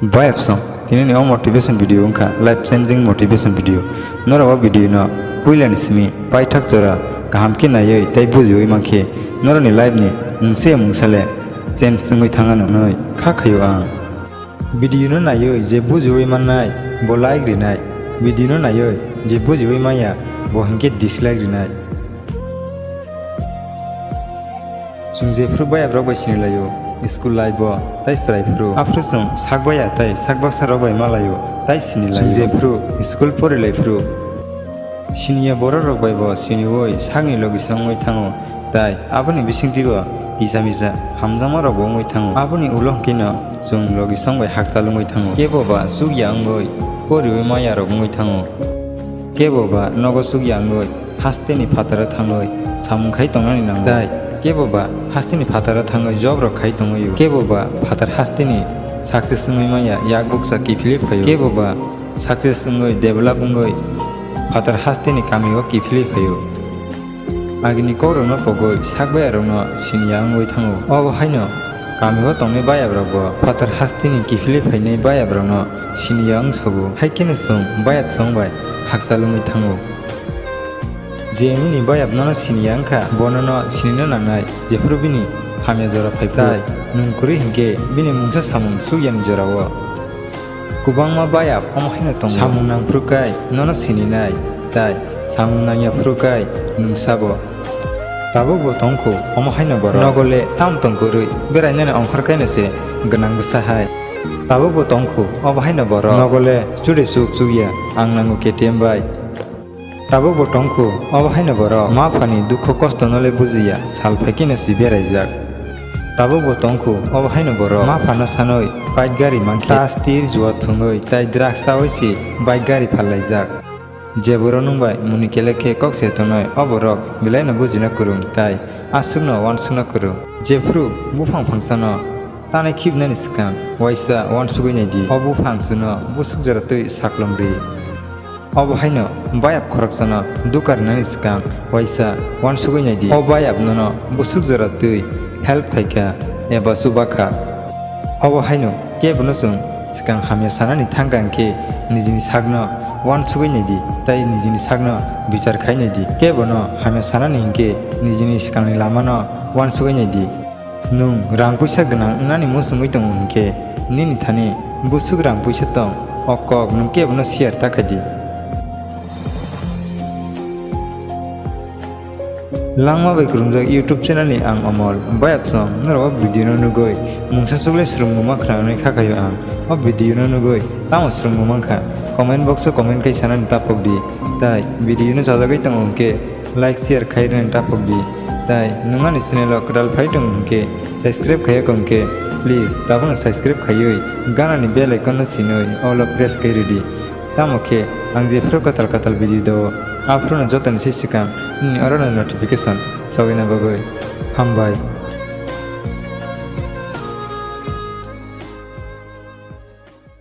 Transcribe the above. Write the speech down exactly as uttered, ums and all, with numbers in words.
Bayapsong, tinini o motivation video wngkha life changing motivation video. Norok o video no puilani simi paithak jora kaham khe naiwi tei bujiwi mankhe norokni life ni mungsa ya mungsa le change wngwi thangano hwnwi kha khaio ang. Video no naiwi je bujiwi mannai bo like rinai, video no naiwi je bujiwi manya bo hinkhe dislike rinai. Chwng jephru bayaprok bai sinilaio, school life o tai chwrai phru. Aphuru chwng sak baya tai sak baksa rok bai malaio, tai sinilaio. Chwng jephru school porilai phru. Siniya borok rok bai bo siniwi sakni logisong wngwi thango, tai aboni bisingtwi bo kisa misa hamjakma rok bo wngwi thango. Aboni ulo hwnkhe no chwng logisong bai hakchal wngwi thango. Kebo ba chukya wngwi poriwi maya rok wngwi thango. Kebo ba nogo chukya wngwi hasteni phataro thangwi samung khai tongnani nango. Tai kebo ba hasteni phataro thangwi job rok khai tongwi o. Kebo ba phatar hasteni success wngwi manya yak bukcha kiphilwi phaio. Kebo ba success wngwi develop wngwi phatar hasteni kamio kiphilwi phaio. Agini kokrokno pogwi sak bayarokno siniya wngwi thango. Obo haino kamio tongnai bayaprokbo phatar hasteni kiphilwi phainai bayaprokno siniya wngsogo. Hai kheno chwng bayap chwng bai hakchal wngwi thango. Je nini bayap nono siniya wngkha, bo nono sinina nangnai, jephru bini hamya jora phai phai. Tai nwng kwrwi hinkhe bini mungsa samung chukyani jorao. Kwbangma bayap omo haino tongo. Samung nang phru kai nono sininai, tai samung nangya phru kai nwng sabo. Tabukbo tongkhu omo haino borok. Nogo le tam tong kwrwi berainani ongkhor kaino se gwnang bwsa hai. Tabukbo tongkhu obo haino borok. Nogo le chudai chuk chukya ang nango K T M bai. Tabukbo tongkhu obo haino borok. Ma phani dukho kosto no le bujiya sal phaikhe no si beraijak. Tabukbo tongkhu obo haino borok. Ma phano sanwi bike gari mankhe. Tas tir jua thwngwi tai drugs chawi si bike gari phallaijak. Je borok nwng bai muni kelek khe kok se tongnai, o borok belaino bujina kwrwng tai aswkno uansukna kwrwng. Jephru buphang phangsano tanwi khibnani swkang waisa uansugwi nai di, o buphang chwngno bwswk jora twi saklom ri. Obo haino bayap khoroksano dukha rwnani swkang waisa uansugwi nai di, o bayap nono bwswk jora twi help khai kha eba chuba kha. Obo haino kebono chwng swkang hamya sanani thang kha hwnkhe nijini sakno uansugwi nai di, tai nijini sakno bichar khai nai di. Kebono hamya sanani hinkhe nijini swkangni lamano uansugwi nai di. Nwng rang puisa gwnang wngnani muchungwi tongo hinkhe nini thani bwswk rang puisa tong, o kok nwng kebono share ta khai di. Langma bai kwrwngjak YouTube channel ni ang Omol. Bayapsong norok o video no nugwi mungsa chuklai swrwngmung ma khna hwnwi kha khaio ang. O video no nugwi tamo swrwngmung mankha, comment box o comment khai sanani taphok di. Tai video no chajagwi tongo hwnkhe like share khai rwna taphok di. Tai nwng ani channel o kwtal phai tong hwnkhe subscribe khai ya kong khe please tabukno subscribe khaiwi ganani bell icon no sinwi all o press khai rwdi. Tamo khe ang jephru kwtal kwtal video do, aphuru no jotoni se swkang nini oro no notification sogwina bagwi. Hambai.